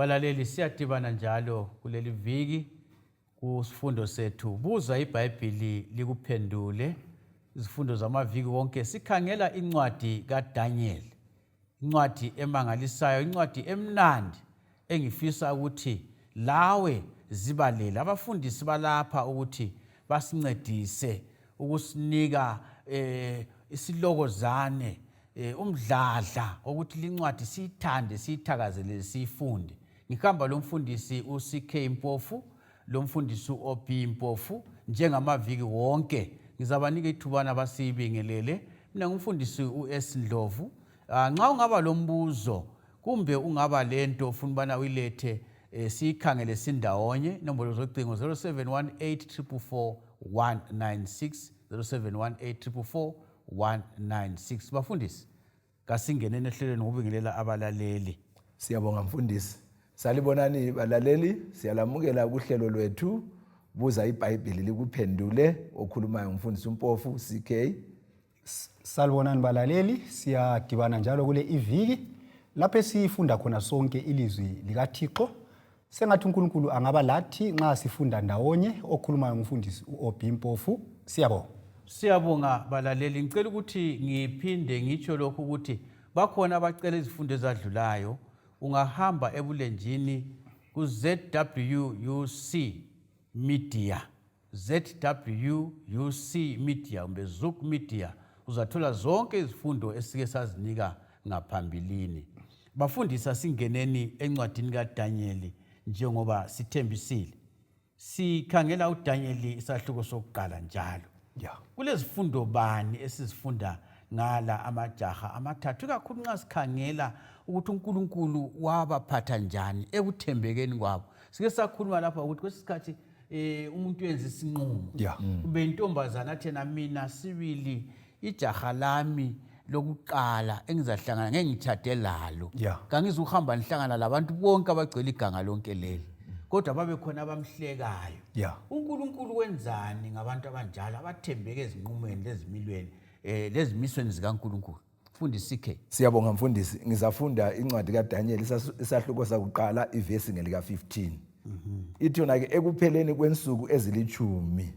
Balaleli, siyadibana njalo kuleli viki kusifundo sethu Buza iBhayibhili Likuphendule. Izifundo zamaviki wonke sikhangela incwadi kaDaniel. Incwadi emangalisayo, incwadi emnandi engifisa ukuthi lawe zibalele. Abafundisi balapha ukuthi basincedise ukusinika isilokozane, umdladla wokuthi lincwadi siyithande, siyithakazelele, siyifunde. Ngihamba lomfundisi uCK Mpofu lomfundisi uOB Mpofu njengamaviki wonke. Ngizabanika ithubana basibingelele. Mina ngumfundisi uS Ndlovu. Nxa ungaba lombuzo kumbe ungaba lento ofuna ubana uyilethe, siyikhangele sindawonye. Inombolo zocingo 0718 444 196, 0718 444 196. Bafundisi, kasingeneni ehlelweni ngokubingelela abalaleli. Siyabonga mfundisi. Salibonani balaleli, siyalamukela kuhlelo lwethu Buza iBhayibhili Likuphendule. Okhulumayo ngumfundisi uMpofu CK. Salibonani balaleli, siyadibana njalo kule iviki lapho esifunda khona sonke ilizwi likaThixo. Sengathi uNkulunkulu angaba lathi nxa sifunda ndawonye. Okhulumayo ngumfundisi uOB Mpofu. Siyabonga. Siyabonga balaleli. Ngicela ukuthi ngiphinde ngitsho lokhu ukuthi bakhona abacela izifundo ezadlulayo. Ungahamba ebulenjini ku-ZWUC Media, ZWUC Media kumbe Zook Media, uzathola zonke izifundo esike sazinika ngaphambilini. Bafundisi, asingeneni encwadini kaDanyeli njengoba sithembisile. Sikhangela uDanyeli isahluko sokuqala njalo. Kulezifundo bani esizifunda ngala amajaha amathathu, ikakhulu nxa sikhangela ukuthi uNkulunkulu wabaphatha njani ekuthembekeni kwabo? Sike sakhuluma lapha ukuthi kwesikhathi umuntu uyenza isinqumo kumbe intombazana athena mina sibili ijaha lami lokuqala engizahlangana ngeke ngitshade lalo, kangizukuhamba nihlangana labantu bonke abagcwele iganga lonke leli, kodwa babe khona abamhlekayo. UNkulunkulu wenzani ngabantu abanjalo abathembeke ezinqumweni lezimilweni, lezimisweni zikaNkulunkulu? Mfundisi CK. Siyabonga mfundisi. Ngizafunda incwadi kaDaniel isahluko sakuqala, ivesi ngelika-15. Ithi yona ke, ekupheleni kwensuku ezilitshumi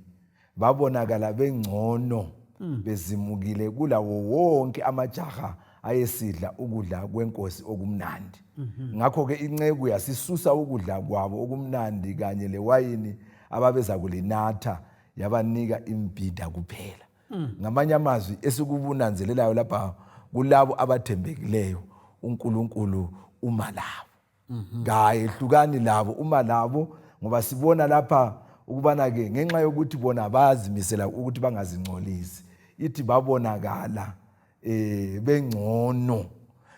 babonakala bengcono, bezimukile kulawo wonke amajaha ayesidla ukudla kwenkosi okumnandi. Ngakho-ke inceku yasisusa ukudla kwabo okumnandi kanye lewayini ababeza kulinatha, yabanika imbhida kuphela. Ngamanye amazwi, esikubunanzelelayo lapha, kulabo abathembekileyo uNkulunkulu uma labo, kayehlukani labo, uma labo, ngoba sibona lapha ukubana-ke ngenxa yokuthi bona bazimisela ukuthi bangazingcolisi, ithi babonakala bengcono.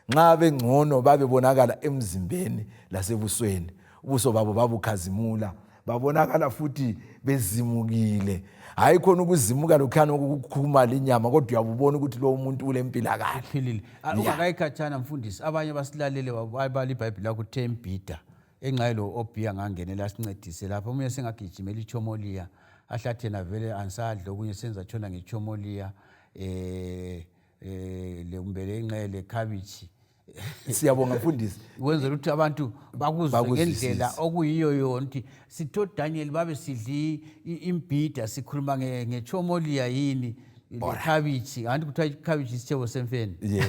Nxa bengcono babebonakala emzimbeni lasebusweni, ubuso babo babukhazimula, babonakala futhi bezimukile. Hayi khona ukuzimuka lokhuyana okukhumala inyama, kodwa uyabubona ukuthi lo muntu ulempilakahle. Uphilile. Ungakayikhatshana mfundisi, abanye basilalele babala iBhayibheli lakho uthe imbhida enxa lo obhiya ngangenela asincedise lapho. Omunye sengagijimela ichomoliya, ahlathena vele angisadli okunye, senza tshona ngechomoliya kumbe lenxe lekhabitshi. Siyabonga mfundisi. Kwenzela ukuthi abantu bakuzwe Bakuzwisise. ngendlela okuyiyo yona, ukuthi sithi oDaniel babe sidla imbhida, sikhuluma ngechomoliya yini lekhabitshi? Anti kuthiwa ikhabitshi isitshebo semfeni. Yeah.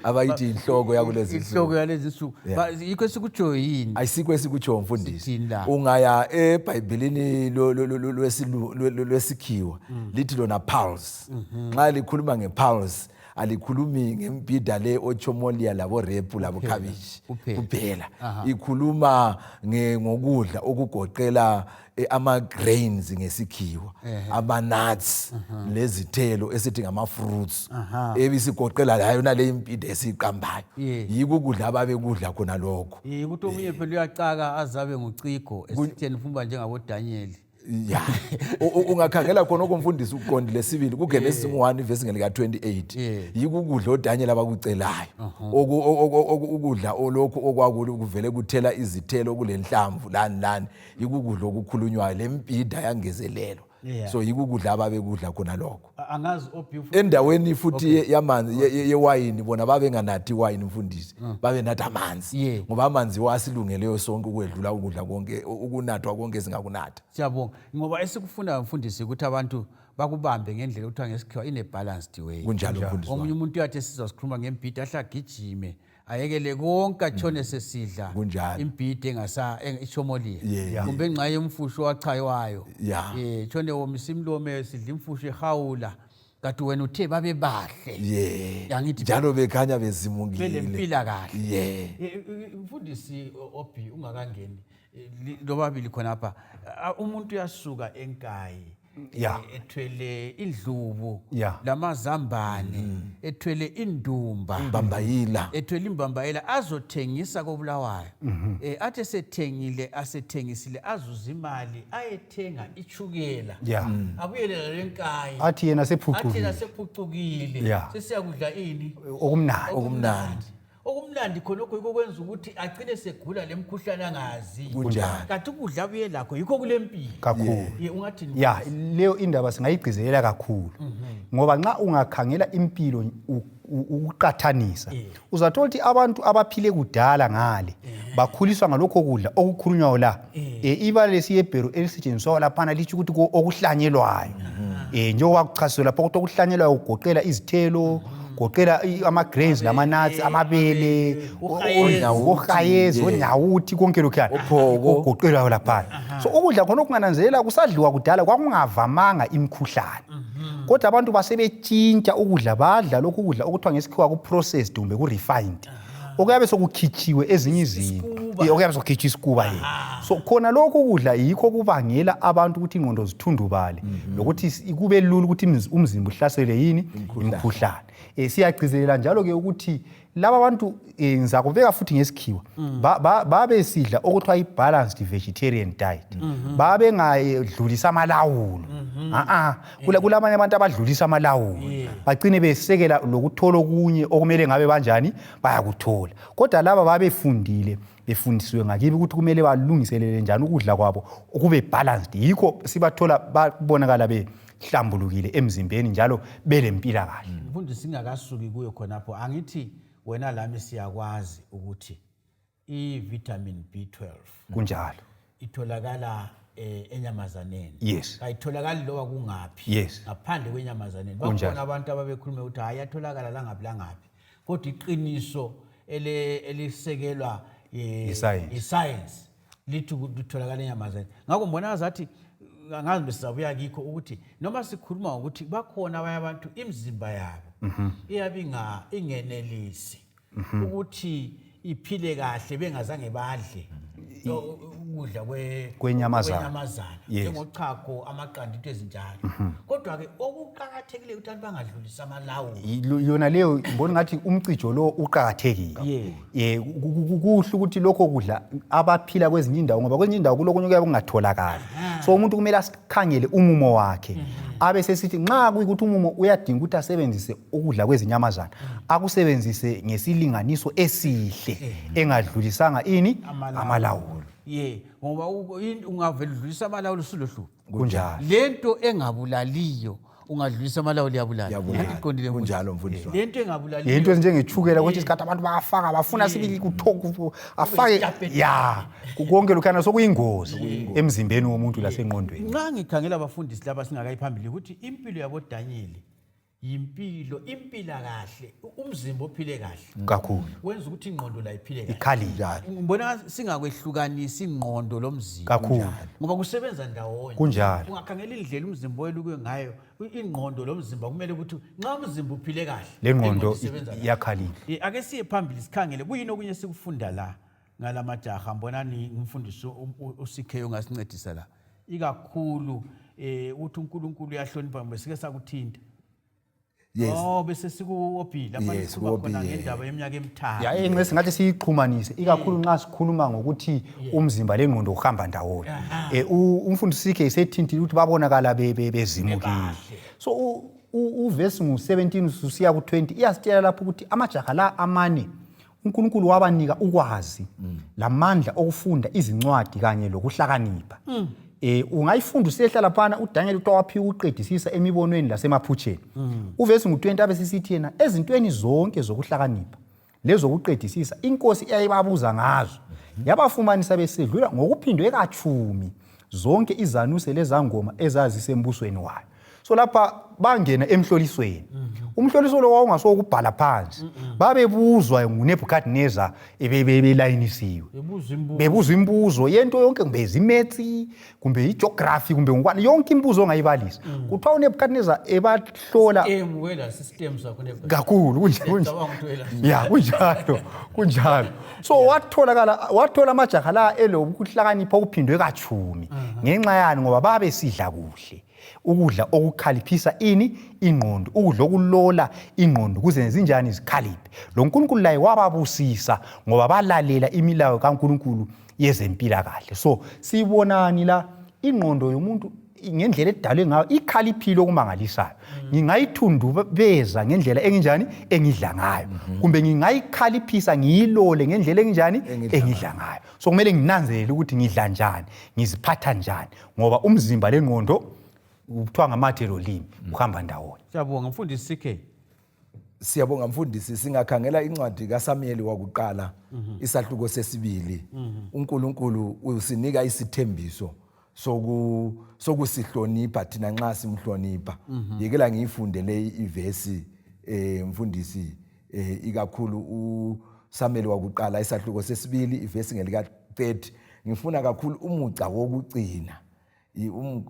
Abayithi inhloko yakulezi inhloko nsuku. Yalezi nsuku. Yikho esikutshoyo yini? Ayisikho esikutshoyo mfundisi. Sithini la? Ungaya eBhayibhelini lwesikhiwa, lithi lona pulse. Nxa likhuluma ngepulse alikhulumi ngembhida le, ochomolia labo repu labo cabbage Kuphela. kuphela. Ikhuluma ngokudla okugoqela ama-grains ngesikhiwa, ama-nuts lezithelo esithi ngama-fruits, ebisigoqela layo nale imbhida esiyiqambayo. Yiko ukudla ababekudla khona lokho. Ukuthi omunye phela uyacaka azabe ngucigo esitheni fumba njengaboDanyeli. Ya, ungakhangela khona okumfundisi uqondile sibili kuGenesis 1 ivesi ngelika-28. Yiko ukudla oDaniel abakucelayo. Ukudla olokhu okwakuli kuvele kuthela izithelo kulenhlamvu lani lani, yiko ukudla okukhulunywayo, lembhida yangezelelwa. Yeah. So yiko ukudla ababekudla khona lokho. Angazi obhifu. Endaweni futhi yamanzi yewayini, bona babenganathi iwayini, mfundisi, babenatha amanzi, ngoba amanzi wasilungeleyo sonke ukwedlula ukudla konke, ukunathwa konke esingakunatha. Siyabonga, ngoba esikufundayo, mfundisi, ukuthi abantu bakubambe ngendlela okuthiwa ngesikhiwa ine-balanced way. Kunjalo, mfundisi Omunye wami. umuntu uyathi esizwa sikhuluma ngembhida, ahle agijime, ayekele konke, atshone sesidla imbhida ichomoliya kumbe engxaye yomfusho owachaywayo. Tshone womisa imlomo, sidla imfusho ehawula, kanti wena uthe babe bahle. Angithi Njalo bekhanya bezimukile. Belempilakahle. Mfundisi Obi, ungakangeni, lobabili khonapha, umuntu uyasuka eNkayi ethwele indlubu lamazambane, ethwele indumba, Imbambayila. Ethwele imbambayila, azothengisa koBulawayo. Athi esethengile, asethengisile, azuza imali, ayethenga ichukela, abuyele leNkayi, Athi yena athi yena sephucukile. Sephucukile. Sesiyakudla ini? Okumnandi. Okumnandi. Okumnandi khonokho yikho kwenza ukuthi agcine segula le mkhuhlane angazi. Kanti ukudla abuye lakho yikho kule mpilo. Kakhulu. Ye, ungathini? Ya, leyo indaba singayigcizelela kakhulu, ngoba nxa ungakhangela impilo ukuqathanisa, uzathola ukuthi abantu abaphile kudala ngale bakhuliswa ngalokho kudla okukhulunywayo la. Ibala lesiHebheru elisetshenziswayo laphana litsho ukuthi okuhlanyelwayo, njengoba kuchasiswe lapho ukuthi okuhlanyelwayo kugoqela izithelo, goqela ama-grains lama-nuts, amabele, Uhayezi. ohayezi, onyawuthi, konke lokhuyana Ophoko. Okugoqelwayo laphana. So ukudla khona okungananzelela kusadliwa kudala, kwakungavamanga imikhuhlane, kodwa abantu basebetshintsha ukudla, badla lokhu ukudla okuthiwa ngesikhiwa ku-processed kumbe ku-refined, okuyabe sokukhitshiwe ezinye izinto. Isikuba. Okuyabe sokukhitshwa isikuba ye. So khona lokhu kudla yikho kubangela abantu ukuthi ingqondo zithundubale, lokuthi kube lula ukuthi umzimba uhlaselwe yini? Imikhuhlane. Siyagcizelela njalo-ke ukuthi laba bantu, ngizakubeka futhi ngesikhiwa, babesidla okuthiwa i-balanced vegetarian diet, babengadlulisi amalawulo. A-a, kulabanye abantu abadlulisa amalawulo, bagcine besekela lokuthola okunye okumele ngabe banjani bayakuthola, kodwa laba babefundile, befundisiwe ngakibi ukuthi kumele balungiselele njani ukudla kwabo kube balanced. Yikho sibathola babonakala behlambulukile emzimbeni njalo belempilakahle. Mfundisi, singakasuki kuyo khonapho, angithi wena lami siyakwazi ukuthi i-vitamin B12 itholakala enyamazaneni. Kayitholakali loba kungaphi ngaphandle kwenyamazaneni. Bakhona abantu ababekhuluma ukuthi hayi, yatholakala langaphi langaphi, kodwa iqiniso elisekelwa Yi-science. Yi-science lithi litholakala enyamazaneni. Ngakho mbona ngazathi angazi besizabuya kikho ukuthi noma sikhuluma ngokuthi bakhona abanye abantu imizimba yabo iyabe ingenelisi ukuthi iphile kahle bengazange badle ukudla Kwenyamazana. Kwenyamazana, njengochago, amaqanda, into ezinjalo. Kodwa-ke okuqakathekile ukuthi abantu bangadlulisi amalawulo. Yona leyo ngibona ngathi umcijo lo uqakathekile. Kuhle ukuthi lokho kudla abaphila kwezinye indawo, ngoba kwezinye indawo kulokunye kuyabe kungatholakali, so umuntu kumele asikhangele umumo wakhe, abe sesithi nxa kuyikuthi umumo uyadinga ukuthi asebenzise ukudla kwezinyamazana, akusebenzise ngesilinganiso esihle, engadlulisanga ini? Amalawulo. Ye, ngoba ungavele udlulisa amalawulo, usulohlupho. Lento engabulaliyo, ungadlulisa amalawulo, iyabulala. Iyabulala. Ngiqondile, mfundisi? Kunjalo, mfundisi wami. Lento engabulaliyo. Yinto ezinjengechukela, kwesinye isikhathi abantu bayafaka, bafuna sibili afake Isitapeti. Ya, konke lokhuyana sokuyingozi emzimbeni womuntu lasengqondweni. Nxa ngikhangela abafundisi laba, singakayi phambili, ukuthi impilo yaboDanyeli yimpilo impilakahle, umzimba ophile kahle wenza ukuthi ingqondo la iphile kahle. Ikhalile. Ngibona singakwehlukanisi ingqondo lomzimba ngoba kusebenza ndawonye. Ungakhangela indlela umzimba oweluke ngayo, ingqondo lomzimba, kumele ukuthi nxa umzimba uphile kahle, Le ngqondo isebenza kahle. Iyakhalile. Ake siye phambili, sikhangele kuyini okunye sikufunda la ngala majaha. Mbonani, ngumfundisi uSikheyo ongasincedisa la ikakhulu, ukuthi uNkulunkulu uyahlonipha, ngoba sike sakuthinta. Oh, bese siku-OB lapha, sikhuluma khona ku-OB, yeah. ngendaba yeminyaka emithathu. Ya, enxe singathi siyixhumanise, ikakhulu nxa sikhuluma ngokuthi umzimba lengqondo kuhamba ndawonye. Umfundisi sikhe isethintile ukuthi babonakala bezimukile. Bebahle. So uvesi ngu-17 usiya ku-20 iyasitshela lapho ukuthi amajaha la amane uNkulunkulu wabanika ukwazi lamandla okufunda izincwadi kanye lokuhlakanipha. Ungayifunda usehla laphana uDaniel kuthiwa waphiwa ukuqedisisa emibonweni lasemaphutsheni. Uvesi ngu-20 abe sisithi yena ezintweni zonke zokuhlakanipha lezokuqedisisa inkosi eyayibabuza ngazo yabafumanisa besedlula ngokuphindwe katshumi zonke izanuse lezangoma ezazisembusweni wayo. So lapha bangena emhlolisweni. Umhloliso lo wawungasowokubhala phansi. Babebuzwa nguNebukadnezar belayinisiwe. Bebuzwa imibuzo yento yonke, kumbe zimetsi, kumbe igeography, kumbe ngokwani, yonke imibuzo ongayibalisa. Kuthiwa uNebukadnezar ebahlola kakhulu kunje ya kunjalo kunjalo. So watholakala wathola amajaha la elokuhlakanipha okuphindwe katshumi. Ngenxa yani? Ngoba babesidla kuhle, ukudla okukhaliphisa ini ingqondo, ukudla okulola ingqondo kuze zinjani zikhaliphe. Lo nkulunkulu laye wababusisa ngoba balalela imilayo kaNkulunkulu yezempilakahle. So sibonani la? Ingqondo yomuntu ngendlela edalwe ngayo ikhaliphile okumangalisayo. Ngingayithundubeza ngendlela enginjani engidla ngayo, kumbe ngingayikhaliphisa ngiyilole ngendlela enginjani engidla ngayo. So kumele nginanzelele ukuthi ngidla njani, ngiziphatha njani, ngoba umzimba lengqondo kuthiwa ngamathe lolimi kuhamba ndawonye. Siyabonga mfundisi CK. Siyabonga mfundisi. Singakhangela incwadi kaSamuyeli wakuqala isahluko sesibili. uNkulunkulu usinika isithembiso sokusihlonipha thina nxa simhlonipha. Yekela ngiyifunde le ivesi, mfundisi, ikakhulu uSamuyeli wakuqala isahluko sesibili ivesi ngelika 30. Ngifuna kakhulu umugca wokucina,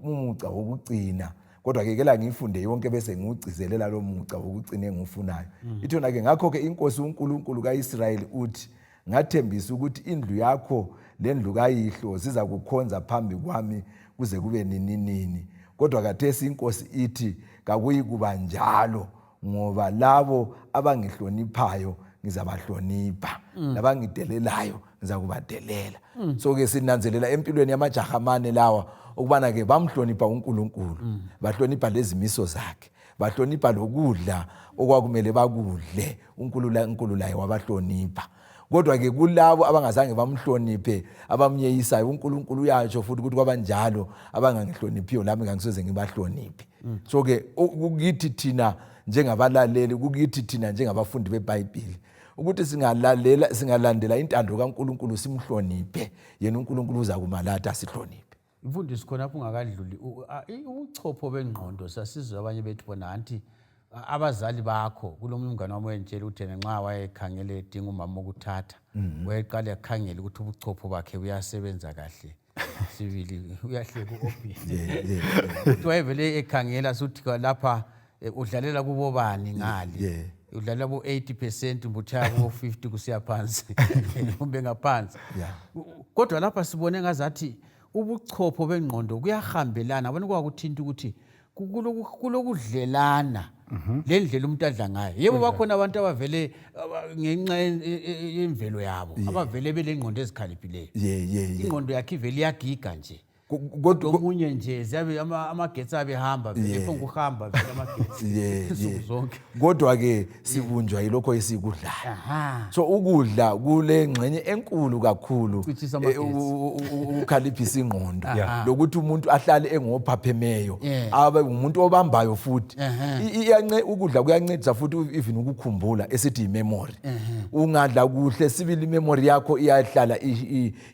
umugca wokucina, kodwa ke kela ngiyifunde yonke bese ngiwugcizelela lo mugca wokucina engiwufunayo. Ithona ke, ngakho ke inkosi uNkulunkulu kaIsrayeli uthi, ngathembisa ukuthi indlu yakho lendlu kayihlo ziza kukhonza phambi kwami kuze kube nininini, kodwa khathesi inkosi ithi kakuyi kuba njalo, ngoba labo abangihloniphayo ngizabahlonipha, labangidelelayo ngizakubadelela. So ke sinanzelela empilweni yamajaha amane lawa ukubana ke bamhlonipha uNkulunkulu, bahlonipha lezimiso zakhe, bahlonipha lokudla okwakumele bakudle. uNkulunkulu laye wabahlonipha. Kodwa ke kulabo abangazange bamhloniphe, abamnyeyisayo, uNkulunkulu uyatsho futhi ukuthi kwabanjalo abangangihloniphiyo lami kangisoze ngibahloniphe. So ke kukithi thina njengabalaleli, kukithi thina njengabafundi beBhayibhili ukuthi singalalela, singalandela intando kaNkulunkulu, simhloniphe yena, uNkulunkulu uza kumalata asihloniphe. Mfundisi, khonapho ungakadluli, ubuchopho bengqondo, sasizwe abanye bethi bona anti abazali bakho. Kulomunye umngane wami wayentshela ukuthi yena nxa wayekhangele edinga umama okuthatha, wayeqala ekhangele ukuthi ubuchopho bakhe buyasebenza kahle sibili. Uyahleka u-Obi. Ukuthi wayevele ekhangela suthi lapha udlalela kubobani ngale, udlalela ku-80%, ubutshaya kubo-50 kusiya phansi kumbe ngaphansi. Kodwa lapha sibone ngazathi ubuchopho bengqondo kuyahambelana, bona kwakuthinta ukuthi kulokudlelana lendlela umuntu adla ngayo. Yebo, bakhona abantu abavele ngenxa yemvelo yabo abavele belengqondo ezikhaliphileyo, ye ye ye ingqondo yakhe ivele iyagiga nje. Kodwa omunye nje ziyabe amagetsi abe ehamba vele, efuna ukuhamba vele amagetsi insuku zonke. Kodwa ke sibunjwa yilokho esikudlayo. So ukudla kule ngxenye enkulu kakhulu Ukucitshisa amagetsi. Ukukhaliphisa ingqondo lokuthi umuntu ahlale engophaphemeyo, abe ngumuntu obambayo futhi. Ukudla kuyancedisa futhi even ukukhumbula, esithi yimemory. Ungadla kuhle sibili, imemory yakho iyahlala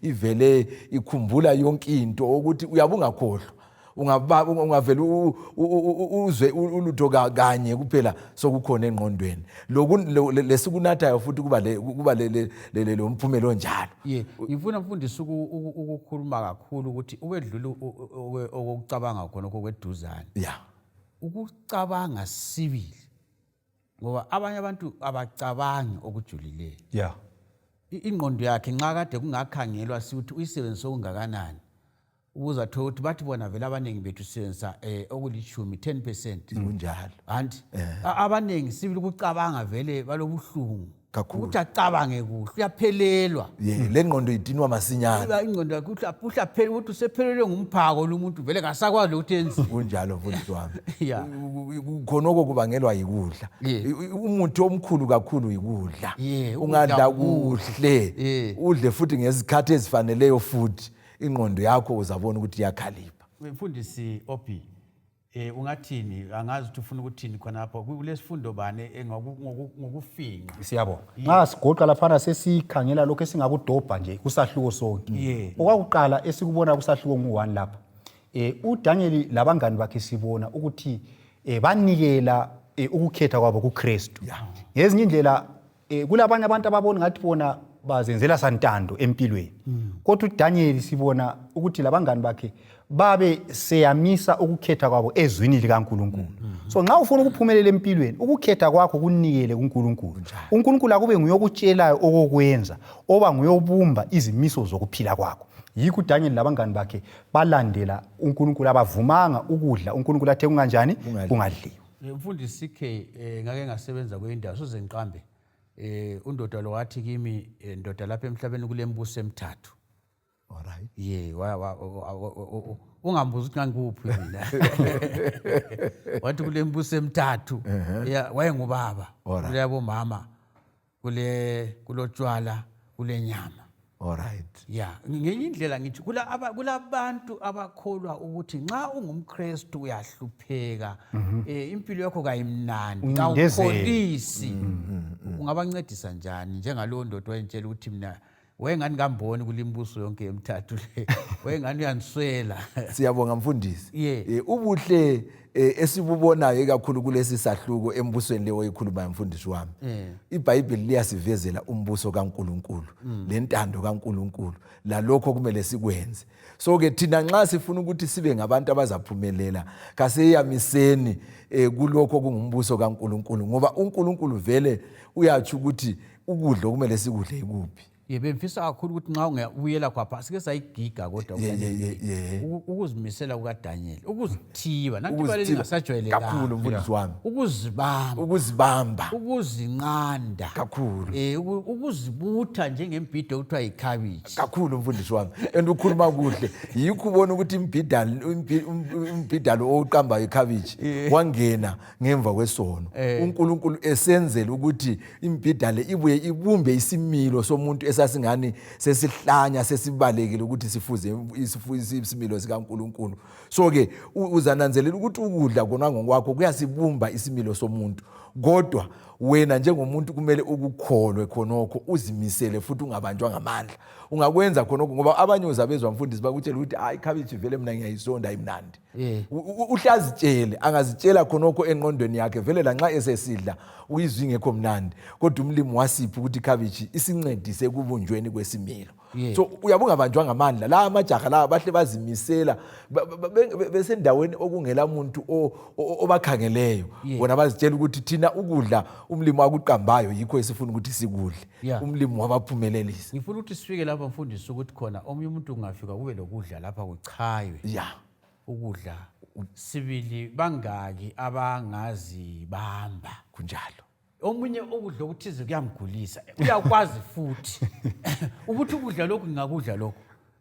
ivele ikhumbula yonke into, ukuthi uyabe ungakhohlwa. Ungavele uzwe ulutho kanye kuphela sokukhona engqondweni. Lesikunathayo futhi kuba lo mphumela onjalo. Ye, ngifuna mfundisi ukukhuluma kakhulu ukuthi ukwedlula okokucabanga khona okweduzane, ukucabanga sibili, ngoba abanye abantu abacabangi okujulileyo. Ingqondo yakhe nxa kade kungakhangelwa sithi uyisebenzise okungakanani, ukuzathola ukuthi bathi bona vele abaningi bethu sisebenzisa okulishumi, 10%. Kunjalo. Anti abaningi sibili ukucabanga vele balobuhlungu Kakhulu. Ukuthi acabange kuhle uyaphelelwa. Ye, le ngqondo idinwa masinyane. Ingqondo yakhe uhlaphela ukuthi usephelelwe ngumphako lo muntu, vele kasakwazi ukuthi enzini. Kunjalo mfundisi wami. Khonoko kubangelwa yikudla. Umuthi omkhulu kakhulu yikudla. Ukudla Ungadla kuhle, udle futhi ngezikhathi ezifaneleyo futhi. Ingqondo yakho uzabona ukuthi iyakhalipha. Mfundisi Opi, eh ungathini? Angazi ukuthi ufuna ukuthini khonapho kulesifundo bani ngokufinqa. Siyabonga. Nxa sigoqa laphana sesikhangela lokho esingakudobha nje kusahluko sonke. Okwakuqala esikubona kusahluko ngu-1 lapha. UDaniel labangani bakhe sibona ukuthi banikela ukukhetha kwabo kuKristu. Ngezinye indlela kulabanye abantu ababona ngathi bona bazenzela santando empilweni. Kodwa uDaniel sibona ukuthi labangani bakhe babe seyamisa ukukhetha kwabo ezwini likaNkulunkulu. So nxa ufuna ukuphumelela empilweni, ukukhetha kwakho kunikele kuNkulunkulu. UNkulunkulu akube nguye okutshelayo okokwenza, oba nguye obumba izimiso zokuphila kwakho. Yikho uDaniel labangani bakhe balandela uNkulunkulu, abavumanga ukudla uNkulunkulu athe kunganjani kungadliwa. Mfundisi CK, ngake ngasebenza kwenye indawo soze ngiqambe. Undoda lo wathi kimi, ndoda lapha emhlabeni kulembuso emithathu. Alright. Ye, ungambuza ukuthi ngangikuphi mina. Wathi kulembuso emithathu. Ya, wayengubaba. Kuleyabomama, kulotshwala, kulenyama. Alright. Ya, ngenye indlela ngithi kulabantu abakholwa ukuthi nxa ungumKristu uyahlupheka, impilo yakho kayimnandi, kawukholisi. Ungabancedisa njani njengalowo ndoda wayentshela ukuthi mina wayengani kamboni kulimbuso yonke emithathu le, wayengani uyaniswela. Siyabonga mfundisi. Ubuhle esibubonayo ikakhulu kulesi sahluko embusweni leyo oyikhulumayo mfundisi wami. IBhayibheli liyasivezela umbuso kaNkulunkulu, lentando kaNkulunkulu, lalokho kumele sikwenze. So ke thina nxa sifuna ukuthi sibe ngabantu abazaphumelela, kaseyamiseni kulokho kungumbuso kaNkulunkulu, ngoba uNkulunkulu vele uyatsho ukuthi ukudla okumele sikudle ikuphi. Ye, bengifisa kakhulu ukuthi nxa ungabuyela khwapha sike sayigiga kodwa ukuzimisela kukaDaniel, ukuzithiba, nanti ibala elingasajwayelekanga. Kakhulu mfundisi wami. Ukuzibamba. Ukuzibamba. Ukuzinqanda. Kakhulu. Ukuzibutha njengembhido okuthiwa yikhabishi. Kakhulu mfundisi wami. And ukhuluma kuhle. Yikho ubona ukuthi umbhidalo owuqambayo ikhabishi wangena ngemva kwesono. uNkulunkulu esenzela ukuthi imbhida le ibuye ibumbe isimilo somuntu esasingani sesihlanya sesibalekile ukuthi sifuze isimilo sikaNkulunkulu. So ke uzananzelela ukuthi ukudla kona ngokwakho kuyasibumba isimilo somuntu, kodwa wena njengomuntu kumele ukukholwe khonokho, uzimisele futhi ungabanjwa ngamandla. Ungakwenza khonokho ngoba abanye uzabezwa mfundisi bakutshela ukuthi hayi ikhabishi vele mina ngiyayizonda ayimnandi. Uhlazitshele, angazitshela khonokho engqondweni yakhe vele lanxa esesidla uyizwa ingekho mnandi, kodwa umlimi wasipha ukuthi ikhabishi isincedise ekubunjweni kwesimilo. So uyabe ungabanjwa ngamandla. La amajaha la bahle bazimisela besendaweni okungela muntu obakhangeleyo. Bona bazitshela ukuthi thina ukudla umlimi akuqambayo yikho esifuna ukuthi sikudle. Umlimi wabaphumelelisa. Ngifuna ukuthi sifike lapha mfundisi ukuthi khona omunye umuntu ungafika kube lokudla lapha kuchaywe. Ukudla sibili bangaki abangazibamba. Kunjalo. Omunye ukudla okuthize kuyamgulisa, uyakwazi futhi ukuthi ukudla lokhu ngingakudla lokhu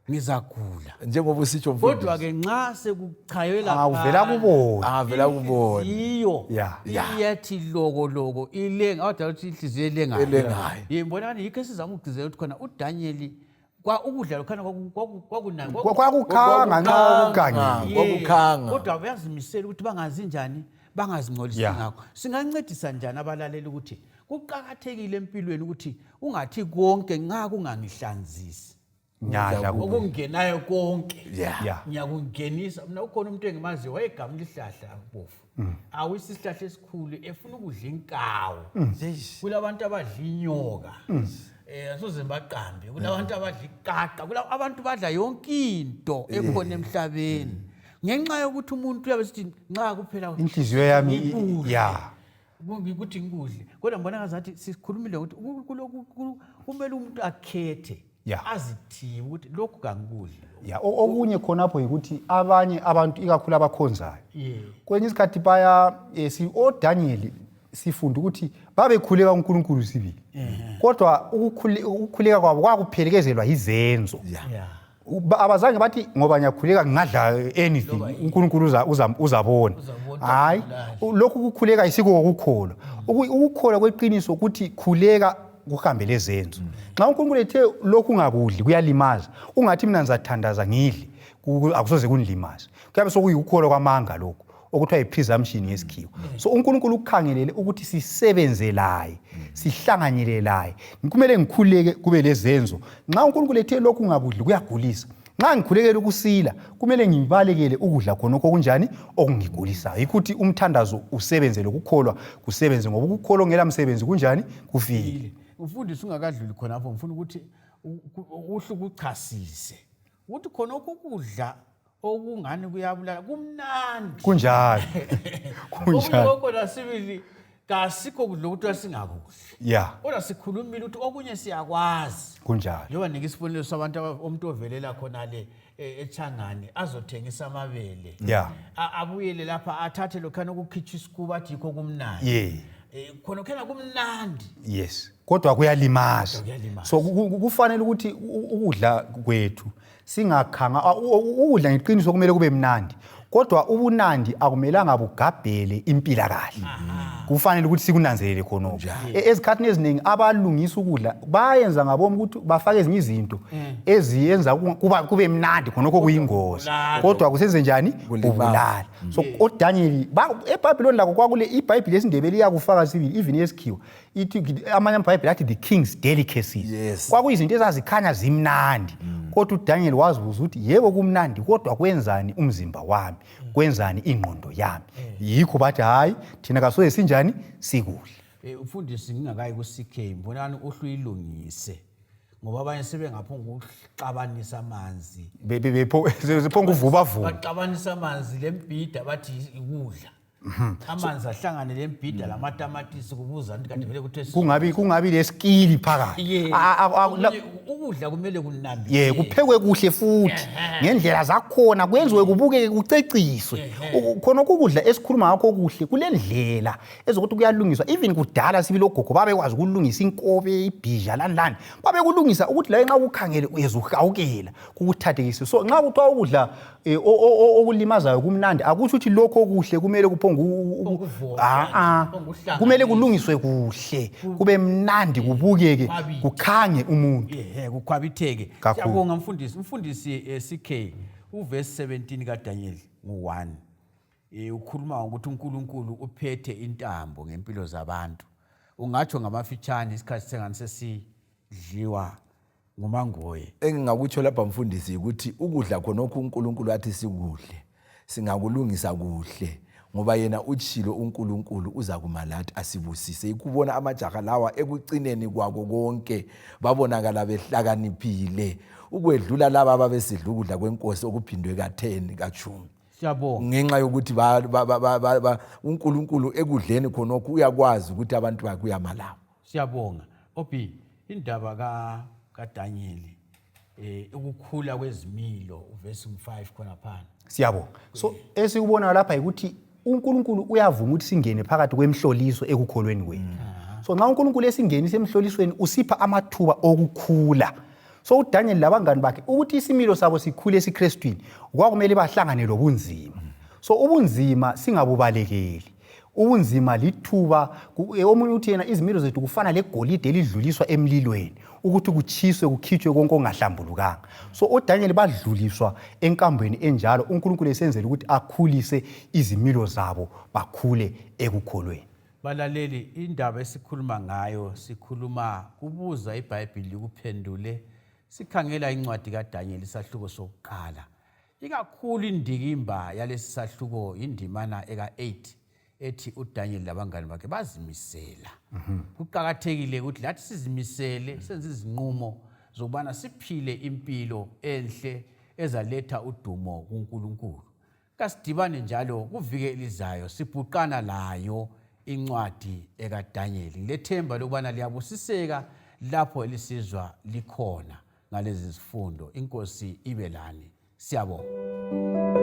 ngizagula. Njengoba usitsho mfundisi. Kodwa ke nxa sekuchaywe lapha, Uvela kubona. Vela kubona. Inhliziyo iyathi loko loko ilenga, awudala ukuthi inhliziyo elengayo. Elengayo. Ye, mbona yikho esizama ukugcizelela ukuthi khona uDaniel kwa ukudla lokhana kwakukhanga nxa ukugangile. Kwakukhanga. Kodwa bayazimisela ukuthi bangazi njani, bangazingcolisi ngakho. Singancedisa njani abalaleli ukuthi kuqakathekile empilweni ukuthi ungathi konke nxa kungangihlanzisi. Ngiyadla okungenayo konke. Ngiyakungenisa. Mina ukhona umuntu engimaziyo wayegamula isihlahla bofu. Awisa isihlahla esikhulu efuna ukudla inkawu. Kulabantu abadla inyoka. Asoze baqambe. Kulabantu abadla iqaqa. Kula abantu badla yonke into ekhona emhlabeni. Ngenxa yokuthi umuntu uyabe sithi nxa kuphela inhliziyo yami Ukuthi ngikudle. Kodwa ngibona ngazathi sikhulumile ukuthi kumele umuntu akhethe. Azithibe ukuthi lokhu kangikudli. Okunye khonapho yikuthi abanye abantu ikakhulu abakhonzayo. Kwenye isikhathi baya oDaniel sifunda ukuthi babekhuleka uNkulunkulu sibili. Kodwa ukukhuleka kwabo kwakuphelekezelwa yizenzo. Abazange bathi ngoba ngiyakhuleka ngingadla anything, uNkulunkulu uzabona. Hayi, lokhu kukhuleka isiko ukukholwa. Ukukholwa kweqiniso ukuthi khuleka kuhambe lezenzo. Nxa uNkulunkulu ethe lokhu ungakudli kuyalimaza, ungathi mina ngizathandaza ngidle, akusoze kunilimaze. Kuyabe sokuyikukholwa kwamanga lokhu okuthiwa yi-presumption ngesikhiwa. So uNkulunkulu ukukhangelele ukuthi sisebenze laye, sihlanganyele laye. Kumele ngikhuleke kube lezenzo. Nxa uNkulunkulu ethe lokhu ungakudli kuyagulisa, nxa ngikhulekela ukusila kumele ngibalekele ukudla khonokho okunjani okungigulisayo. Yikho ukuthi umthandazo usebenze lokukholwa kusebenze, ngoba ukukholwa okungela msebenzi kunjani? Kufile. Mfundisi, ungakadluli khonapho, ngifuna ukuthi uhle ukuchasise ukuthi khonokho ukudla okungani kuyabulala kumnandi. Kunjalo. Kunjalo. Okunye sibili kasikho kudla okuthiwa singakudli. Yeah. Kodwa sikhulumile ukuthi okunye siyakwazi. Kunjalo. Njengoba nika isibonelo sabantu umuntu ovelela khona le eChangane azothengisa amabele. Yeah. Abuyele lapha athathe lokhana ukukhitshwa isikuba athi yikho kumnandi. Yeah. Khona khona kumnandi. Yes. Kodwa kuyalimaza. So kufanele ukuthi ukudla kwethu singakhanga ukudla ngeqiniso kumele kube mnandi, kodwa ubunandi akumelanga bugabhele impilakahle. Kufanele ukuthi sikunanzelele khonokho. Ezikhathini eziningi abalungisa ukudla bayenza ngabomu ukuthi bafake ezinye izinto eziyenza kube mnandi khonokho kuyingozi, kodwa kusenze njani? Kubulala. So oDaniel eBhabhiloni lakho kwakule iBhayibheli yesiNdebele iyakufaka sibili, even yesikhiwa ithi amanye amabhayibheli athi the king's delicacies. Kwakuyizinto ezazikhanya zimnandi, kodwa uDaniel wazibuza ukuthi yebo kumnandi, kodwa kwenzani umzimba wami, kwenzani ingqondo yami? Yikho bathi hayi, thina kasoze sinjani sikudle. Umfundisi, ngingakayi ku-CK, mbonani uhle uyilungise, ngoba abanye sebengaphonga ukuxabanisa amanzi. Sephonga uvubavuba, baxabanisa amanzi lembhida, bathi ukudla. Amanzi ahlangane lembhida lamatamatisi, kubuza nti kanti vele kuthiwe Kungabi lesikili phakathi. Ukudla kumele kunambitheke. Ye, kuphekwe kuhle futhi ngendlela zakhona, kwenziwe kubukeke, kuceciswe. Khonokho ukudla esikhuluma ngakho kuhle kule ndlela ezokuthi kuyalungiswa. Even kudala sibili ogogo babekwazi ukulungisa inkobe, ibhija, lani lani, babekulungisa ukuthi laye nxa ukukhangele uyezuhawukela, kukuthathekise. So nxa kuthiwa ukudla okulimazayo kumnandi, akutsho ukuthi lokho okuhle kumele kuphonge Ukuvuka, a-a, kumele kulungiswe kuhle, kube mnandi, kubukeke, kukhange umuntu. Ehe, kukhwabitheke. Kakhulu. Siyabonga mfundisi. Mfundisi, CK, uvesi 17 kaDaniel ngu-1 ukhuluma ngokuthi uNkulunkulu uphethe intambo ngempilo zabantu. Ungatsho ngamafitshane, isikhathi sengani sesidliwa ngumangoye. Engingakutsho lapha mfundisi ukuthi ukudla khonokhu uNkulunkulu athi sikudle, singakulungisa kuhle, ngoba yena utshilo uNkulunkulu uza kuma lathi asibusise. Ikubona amajaha lawa ekucineni kwako konke babonakala behlakaniphile ukwedlula laba ababesidla ukudla kwenkosi okuphindwe ka-10 ka-10. Siyabonga. Ngenxa yokuthi uNkulunkulu ekudleni khonokhu uyakwazi ukuthi abantu bakhe uyama labo. Siyabonga. Obi, indaba kaDaniel, ukukhula kwezimilo, uvesi 5 khona phana. Siyabonga. So esikubonayo lapha ukuthi uNkulunkulu uyavuma ukuthi singene phakathi kwemhloliso ekukholweni kwethu. So nxa uNkulunkulu esingenisa emhlolisweni usipha amathuba okukhula. So uDaniel labangani bakhe, ukuthi isimilo sabo sikhule esiKristwini, kwakumele bahlangane lobunzima. So ubunzima singabubalekeli. Ubunzima lithuba. Omunye uthi yena izimilo zethu kufana legolide elidluliswa emlilweni ukuthi kutshiswe, kukhitshwe konke okungahlambulukanga. So oDaniel badluliswa enkambweni enjalo, uNkulunkulu esenzela ukuthi akhulise izimilo zabo, bakhule ekukholweni. Balaleli, indaba esikhuluma ngayo, sikhuluma kubuza iBhayibhili likuphendule, sikhangela incwadi kaDaniel isahluko sokuqala. Ikakhulu indikimba yalesi sahluko indimana eka-8 ethi uDaniel labangani bakhe bazimisela. Kuqakathekile ukuthi lathi sizimisele, senze izinqumo zokubana siphile impilo enhle ezaletha udumo kuNkulunkulu. Kasidibane njalo kuviki elizayo sibhuqana layo incwadi ekaDaniel. Ngilethemba lokubana liyabusiseka lapho elisizwa likhona ngalezi zifundo. Inkosi ibe lani. Siyabonga.